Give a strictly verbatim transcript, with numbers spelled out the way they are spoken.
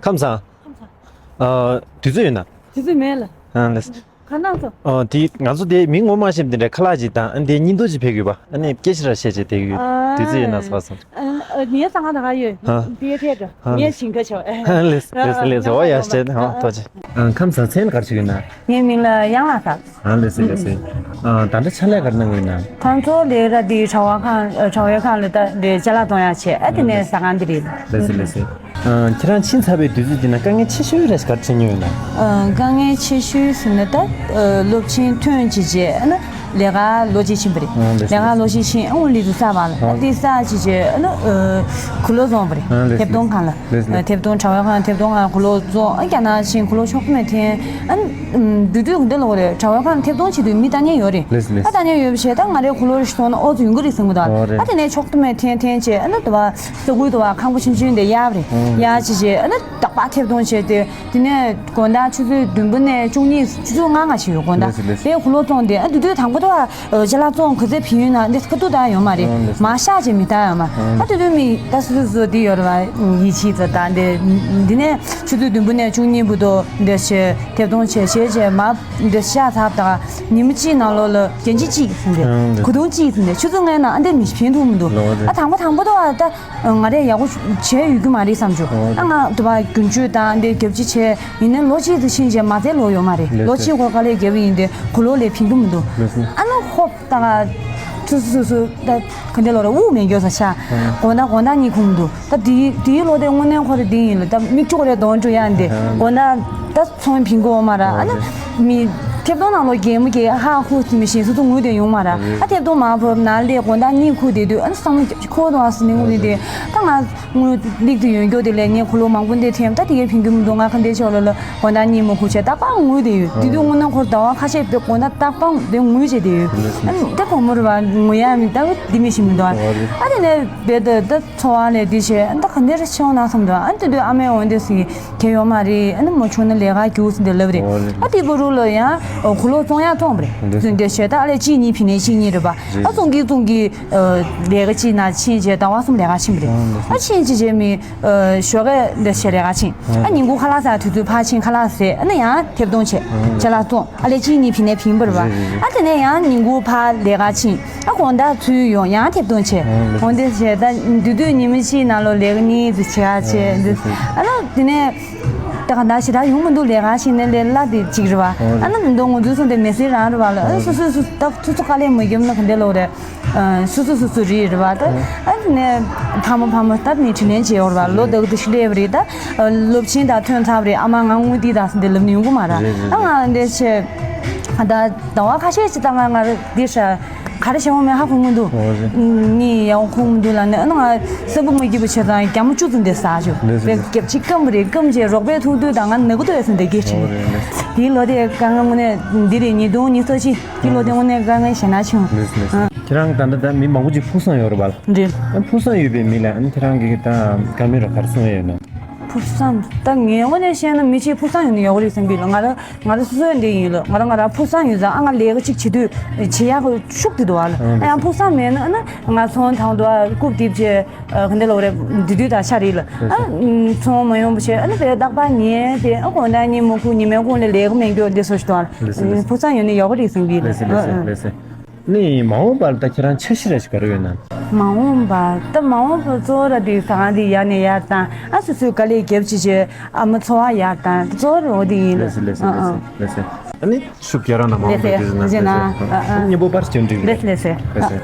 ཁམས་བཟང་། ཁམས་བཟང་། ཨ། དུས་ཚོད་ཡོད་ན། དུས་ཚོད་མེད་ལ། ཨ་ལེ། ག་ན་སོ། ཨ་དེ་ང་ཚོ་དེ་མི་ངོ་མ་ཤེས་དེ་འདྲ་ཁ་ལག་ཅིག་དང་ཨ་དེ་སྙིང་སྟོབས་ཅིག་ཕེབས་ཡོད་པ། ཨ་ནི་སྐད་ཆ་ར་བཤད་བྱས་དེ་ཡོད། ཨ། དུས་ཚོད་ཡོད་ན་སོ་སོ། ཨ་ངའི་ས་ང་ད་ག་ཡོད། ཨ། དེ་ཕེབས་འགྲོ། ཨ་ངའི་ཞིང་ཁ་ཆོ། ཨ་ལེ་ལེ་ལེ་ལེ། འོ་ཡ་བཤད་ཨ་ཐོག་ཅིག་ཨ་ཁམས་བཟང་། མཚན་ག་རེ་ཞུ་གི་ན། ངའི་མིང་ལ་གཡང་ལགས་ཟེར། ཨ་ལེ་སེ་ལེ་སེ། ཨ་ད་ལྟ་ཕྱག་ལས་ག་རེ་གནང་གི་ཡོད་ན། ཁོང་ཚོ་ལས་ར་འདི་དྲ་བ་ཁང་། ཨ་དྲ་བའི་ཁང་ལ་ད་འདི་ཅ་ལག་གཏོང་ཡག་བྱས། ཨ་དེ་ནས་ཟ་ཁང་འདི་རེད། ལེ་སེ་ལེ་སེ། ཨ་ཁྱེད་རང་ཕྱིན་ཚར་བའི་དུས་ཚོད་འདི་ན་དཀའ་ངལ་ཆེ་ཤོས་རེ་ག་རེ་འཕྲད་མྱོང་ཡོད་ན། ཨ་དཀའ་ངལ་ཆེ་ཤོས་ཟེར་ན་ད་ཨ་སློབ་ཆེན་ཐོན་བྱས་རྗེས་ཨ་ན་ལས་ཀ་ལོ་གཅིག་ཕྱིན་པ་རེད། ཨ་ལེ་སེ་ལས་ཀ་ལོ་གཅིག་ཕྱིན། ཨ་འོ་ལི་དུ་ས་བ་ལ། ཨ་དེ་ས་བྱས་རྗེས་ཨ་ན་ཨ་གུ་ལོ་བཙོང་པ་རེད། ཨ་ལེ་སེ་ཐེབས་གཏོང་ཁང་ལ། ལེ་སེ་ལེ། ཐེབས་གཏོང་དྲ་བའི་ཁང་། ཐེབས་གཏོང་ཁང་གུ་ལོ་བཙོང་། ཨ་རྒྱ་ནག་ཕྱིན་གུ་ལོ་ཆོག་མེད་འཐེན། ཨ་ཨམ་དུས་དུས་འདི་ལོ་རེད། དྲ་བའི་ཁང་ཐེབས་གཏོང་བྱེད་དུས་མི་ལྟ་མཁན་ཡོད་རེད། ལེ་སེ་ལེ། ཨ་ལྟ་མཁན་ཡོད་པ་བྱས་ད་ང་རའི་གུ་ལོ་རེ་སོང་ན་ཨོ་ཙི་ཡོང་གི་རེད་བསམ་གི་འདུག་ཨོ་རེད། ཨ་དེ་ནས་ཆོག་ཏུ་མེད་འཐེན་འཐེན་བྱས། ཨ་ན་དུ་བ་ས་ཁུལ་དུ་བ་ཁང་པ་ཆུང་ཆུང་འདི་གཡར་བ་རེད། ཨོ་གཡར་བྱས་རྗེས་ཨ་ན་རྟག་པར་ཐེབས་གཏོང་བྱས་ཏེ། དེ་ནས་དགོང་དག་ཆུ་ཚོད་བདུན་པ་ནས་བཅུ་གཉིས། ཆུ་ཚོད་ལྔ་ང་ཞིག་ཡོད་དགོང་དག་ལེ་སེ་ལེ་སེ། དེ་གུ་ལོ་བཙོང་སྟེ། ཨ་དུས་དུས་དང་པོ་དུ་བ་ཅ་ལག་བཙོང་ག་ཚད་ཕིན་ཡོད་ན་འདི་ཁ་ཐུག་ད་ཡོད་མ་རེད། ཨོ་ལེ་སེ། མ་ཤག་ཅེས་མི་ལྟ་ཡོད་མ། ཨ་དུས་དུས་མི་ད་སུ་སུ་སུ་འདི་ཡོད་རེད་བ། ཡིད་ཆེས་ཚོ་ད་འདི་འདི་ནས་ཆུ་ཚོད་བདུན་པ་ནས་བཅུ་གཉིས་བར་དུ་འདི་བྱས་ཐེབས་གཏོང་བྱས་བྱས་བྱས་མ། འདི་ཤ་ཚ་བ་དང་ཉི་མ་གཅིག་ནང་ལོགས་ལ་རྒྱན་ཆ་གཅིག་ཟིན་ཏེ། ཨང་། གོས་ཐུང་གཅིག་ཟིན་ཏེ། ཆུ་ཚོད་ལྔའི་ནང་ཨ་འདི་མི་ཕན་ཐོགས་མི་འདུག་ལོ་རེད། ཨ་དང་པོ་དང་པོ་དུ་བ་ད་ང་རས་ཡག་པོ་བྱས་ཡོད་རྒྱུ་མ་རེད་བསམ་བྱུང་། ཨང་། ཨ་ང་དུ་བ་རྒྱུན་སྤྱོད་དང་འདི་རྒྱབ་ཅི་བྱས་ཡིན་ནའི་ལོ་གཅིག་ཏུ་ཕྱིན་རྗེས་མ་ཚད་ལོ་ཡོད་མ་རེད། ལོ་གཅིག་འཁོར་དཀའ་ལས་རྒྱབ་ཡིན་ཏེ་གོ་ལོ་ལས་ཕན་གྱི་མི་འདུག་ཨ་ནི་ཧོབ་ད་ང་སུ་སུ་སུ་སུ་ད་ག་འདི་ལོ་ར་དབུགས་མེད་མགྱོགས་ས་ཆ། དགོང་དག་དགོང་དག་གཉིད་ཁུག་མི་འདུག་ད་དེའི་དེའི་ལོ་དེ་དངོས་གནས་ཁོ་རེ་དེ་ཡིན་ལ། ད་མིག་ཆུ་ཁོ་རེ་གདོང་བཀྲུ་ཡ་འདི་དགོང་དག་ད་ཚོང་ཕིང་གོ་མ་ར། ཨ་ནི་མི་ཐེབས་གཏོང་ནང་ལོ་གད་མོ་གད་ཧ་ཧུ་མི་ཤེས། སུ་ཚོ་ངུ་དེ་ཡོང་མ་ར། ཨ་ཐེབས་གཏོང་མ་ཕོབ་ན་ལས་དགོང་དག་གཉིད་ཁུག་དེ་དུས་ཨ་ནི་བསམ་བློ་ཁོ་དང་ཨ་སི་ནི་ངུ་ནི་དེ་ད་ང་ངུ་ལིག་དུ་ཡོང་མགྱོགས་དེ་ལས་ངས་གོ་ལོ་མང་པོ་འདི་ཐེམ། ད་དེ་གའི་ཕིང་གི་མི་འདུག་ང་ཁ་འདས་ཆོག་ལོ་ལ་དགོང་དག་གཉིད་མ་ཁུག་བྱས་རྟག་པར་ངུ་དེ་ཡོད། དེ་དུས་དངོས་གནས་ཁོར་ཟླ་བ་ཁ་ཤས་པའི་དགོང་དག་རྟག་པར་དེ་ངུ་བྱས་དེ་ཡོད། ཨ་ནི་ད་གོ་མོ་ར་བ་ངུ་ཡ་མི་ད་འདི་མི་ཤེས་མི་འདུག་ཨ་དེ་ནས་བེ་ད་ད། འཚོ་བ་ལས་འདི་བྱས་ཨ་ད་ག་འདྲ་ཆེ་བ་ན་བསམ་འདུག་ཨ་དེ་དུས་ཨ་མས་འོན་ཏེ་ཟིག་གེ་ཡོད་མ་རེད། ཨ་ནི་མ་བྱུང་ན་ལས་ཀ་རྒྱུགས་ཟིན་དེ་ལབ་རེད། ཨ་དེ་བུ་རུ་ལ་ཡང་གོ་ལོ་བཙོང་ཡག་བཙོང་བ་རེད། ཟིན་དེ་བྱས་ད་ཨ་ལས་གཅིག་གཉིས་ཕི་ནས་གཅིག་གཉིས་རེད་པ། ཨ་བཙོང་གི་བཙོང་གི་ལས་ཀ་གཅིག་ན་ཕྱིན་བྱས་ཟླ་བ་གསུམ་ལས་ཀ་ཕྱིན་པ་རེད། ཨ་ཕྱིན་ཅི་བྱས་མི་ཞོགས་ཀས་འདི་བྱས་ལས་ཀ་ཕྱིན། ཨ་ཉིན་གུང་ཁ་ལག་ཟ་དུས་ཚོད་ཕར་ཕྱིན་ཁ་ལག་ཟས། ཨ་ནི་ཡང་ཐེབས་གཏོང་བྱས་ཅ་ལག་བཙོང་། ཨ་ལས་གཅིག་གཉིས་ཕི་ནས་ཕིན་པ་རེད་པ། ཨ་དེ་ནས་ཡང་ཉིན་གུང་ཕར་ལས་ཀ་ཕྱིན། ཨ་དགོང་དག་ཚུར་ཡོང་ཡང་ཐེབས་གཏོང་བྱས། འོན་ཏེ་བྱས་ད་དུས་དུས་ཉི་མ་གཅིག་ནང་ལོ་ལས་ཀ་གཉིས་ཙམ་བྱེད་ཡག་བྱས་འདི། ཨ་ལ་དེ་ནས་ད་ག་ད་ཞེ་དྲག་ཡོང་མི་འདུག་ལས་ཀ་ཞིག་ནས་ལས་སླ་དེ་གཅིག་རེད་པ། ཨ་ན་མི་འདུག་ངོ་ཚུལ་སོང་དེ་མི་སེར་རང་རེད་པ་ལ། ཨ་སོ་སོ་སོ་ད་སོ་སོ་དཀའ་ལས་མ་བརྒྱབ་ན་ག་འདྲ་ལོག་རེད། སོ་སོ་སོ་སོ་རེད་རེད་པ། ད་ཨ་དེ་ནས་ཕ་མ་ཕ་མ་ད་མི་དྲིན་ལན་བྱེད་ཡོད་རེད་པ། ལོ་དག་དུ་ཞིག་སླེབས་པ་རེད། ད་སློབ་ཆེན་ད་ཐོན་ཚར་བ་རེད། ཨ་མ་ང་དངུལ་འདི་དང་སོ་འདི་ལབ་ནས་ཡོང་གི་མ་རེད། ཨ་ང་འདི་བྱས་ད་ཟླ་བ་ཁ་ཤས་ཅིག་ད་ང་ང་འདི་ཧྲ། ག་རེ་བྱེད་དགོས་མེད་ཧ་གོ་མི་འདུག་ཨོ་རེད། གཉིད་ཡག་པོ་ཁུག་མི་འདུག་ལབ་ནས། ཨ་ནི་ང་གསོན་པོ་མ་སྐྱིད་པ་བྱས་ཙང་རྒྱ་མོ་བཅུ་ཙམ་དེ་ཟ་བྱུང་། ལེ་སེ་ལེ། རྒྱབ་ཅིག་སྐམ་པ་རེད། སྐམ་བྱས་རོགས་པས་ཐུག་དུས་ད་ང་ན་གི་འདུག་ཨེ་ཟེར་འདི་གི་ཆིང་། ཨོ་རེད་ལེ། དེའི་ལོ་དེ་དཀའ་ངལ་དངོས་གནས་འདི་རེད། ཉིས་སྟོང་ཉི་ཤུ་རྩ་གཅིག་དེའི་ལོ་དེ་དངོས་གནས་དཀའ་ངལ་ཞེ་ན་ཆེ་བ། ལེ་སེ་ལེ་སེ། ཨ་ཁྱེད་རང་ད་ལྟ་ད་མི་མང་པོ་ཅིག་ཕུགས་བསམ་ཡོད་རེད་པ། རེད། ཨ་ཕུགས་བསམ་ཡོད་པའི་མི་ལ་ཨ་ནི་ཁྱེད་རང་གིས་ད་བཀའ་མོལ་ར་ག་རེ་གསུང་ཡ་ཡོད་ན། ཕུགས་བསམ་ད་ངའི་ངོས་ནས་བཤད་ན་མི་གཅིག་ཕུགས་བསམ་ཡོད་ན་ཡག་པོ་རེད་བསམ་གི་ལ། ང་རང་ང་རང་སོ་སོའི་འདི་ཡིན་ལ། ང་རང་ང་རང་ཕུགས་བསམ་ཡོད་ཙང་ཨ་ང་ལས་ཀ་གཅིག་བྱེད་དུས་བྱེད་ཡག་གི་ཤུགས་དེ་འདུག་ཨ་ལ། ཨ་ཡང་ཕུགས་བསམ་མེད་ན་ཨ་ན་ང་ཚོང་དང་དུ་ཨ་རྐུབ་རྡིབ་བྱས་ག་འདྲ་ལོག་རེད། འདི་དུས་ད་ཆ་རེད་ལ། ཨ་ཚོང་མ་ཡོང་བ་བྱས་ཨ་ན་དེ་རྟག་པར་ཉལ་ཏེ་ཨ་དགོང་དག་གཉིད་མ་ཁུག་ཉི་མའི་གུང་ལ་ལས་ཀ་མེད་རྒྱུ་འདི་བཟོ་ཞིག་འདུག་ཨ་ལ། ཕུགས་བསམ་ཡོད་ན་ཡག་པོ་རེད་བསམ་གི་ལ། ནི་མ་འོངས་པར་ད་ཁྱེད་རང་འཆར་གཞི་ར་ཞིག་ག་རེ་ཡོད་ན། མ་འོངས་པ་ད་མ་འོངས་པ་གཙོ་བོ་ར་དེ་ཟ་ཁང་དེ་ཡར་ནས་ཡར་བཏང་། ཨ་སོ་སོའི་དཀའ་ལས་རྒྱབ་ཅི་བྱས་ཨ་མ་འཚོ་བ་ཡར་བཏང་གཙོ་བོ་ར་འོ་དེ་ཡིན་ལ། ལེ་སེ་ལེ་སེ། ཨ་ལེ་སེ་ཨ་ལེ་སེ། ཨ་ནི་ཤུགས་རྒྱ་རང་ན་མ་འོངས་པ་ལེ་སེ་དེ་ཟེར་ན་ལེ་སེ། ཨ་ཨ་སྙིང་པོ་པར་སྐྱོན་འགྲིག་ལེ་སེ་ལེ་སེ། ལེ་སེ།